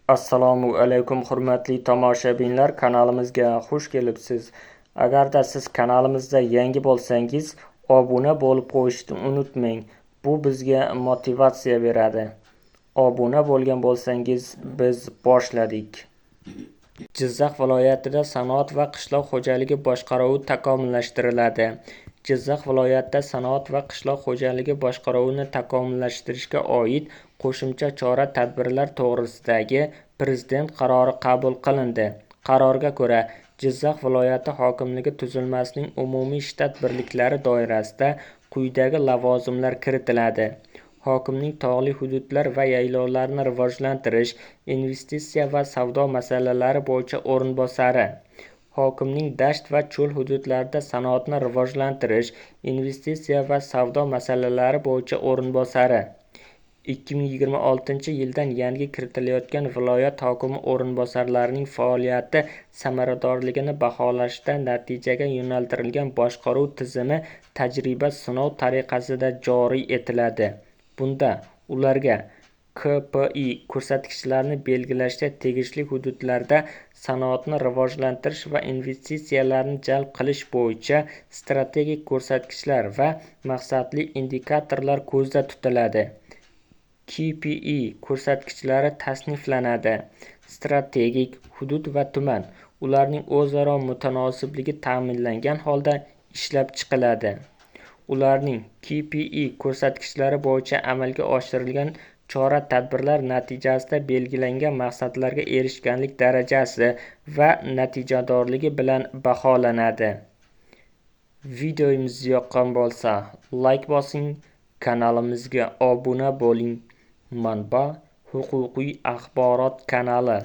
Assalomu alaykum, hurmatli tomoshabinlar, kanalimizga xush kelibsiz. Agarda siz kanalimizda yangi bo'lsangiz, obuna bo'lib qo'yishni unutmang. Bu bizga motivatsiya beradi. Obuna bo'lgan bo'lsangiz, biz boshladik. Jizzax viloyatida sanoat va qishloq xo'jaligi boshqaruvi takomillashtiriladi. Jizzax viloyatida sanoat va qishloq xo'jaligi boshqaruvini takomillashtirishga oid qo'shimcha chora-tadbirlar to'g'risidagi Prezident qarori qabul qilindi. Qarorga ko'ra, Jizzax viloyati hokimligi tuzilmasining umumiy shtat birliklari doirasida quyidagi lavozimlar kiritiladi: Hokimning tog'li hududlar va yaylovlarni rivojlantirish, investitsiya va savdo masalalari bo'yicha o'rinbosari, hokimning dasht va cho'l hududlarida sanoatni rivojlantirish, investitsiya va savdo masalalari bo'yicha o'rinbosari. 2026-yildan yangi kiritilayotgan viloyat hokimi o'rinbosarlarining faoliyati samaradorligini baholashda natijaga yo'naltirilgan boshqaruv tizimi tajriba-sinov tariqasida joriy etiladi. Bunda ularga KPI ko'rsatkichlarini belgilashda tegishli hududlarda sanoatni rivojlantirish va investitsiyalarni jalb qilish bo'yicha strategik ko'rsatkichlar va maqsadli indikatorlar ko'zda tutiladi. KPI ko'rsatkichlari tasniflanadi. Strategik, hudud va tuman, ularning o'zaro mutanosibligi ta'minlangan holda ishlab chiqiladi. Ularning KPI ko'rsatkichlari bo'yicha amalga oshirilgan chora-tadbirlar natijasida belgilangan maqsadlarga erishganlik darajasi va natijadorligi bilan baholanadi. Videomiz yoqqan bo'lsa, like bosing, kanalimizga obuna bo'ling. Manba: Huquqiy axborot kanali.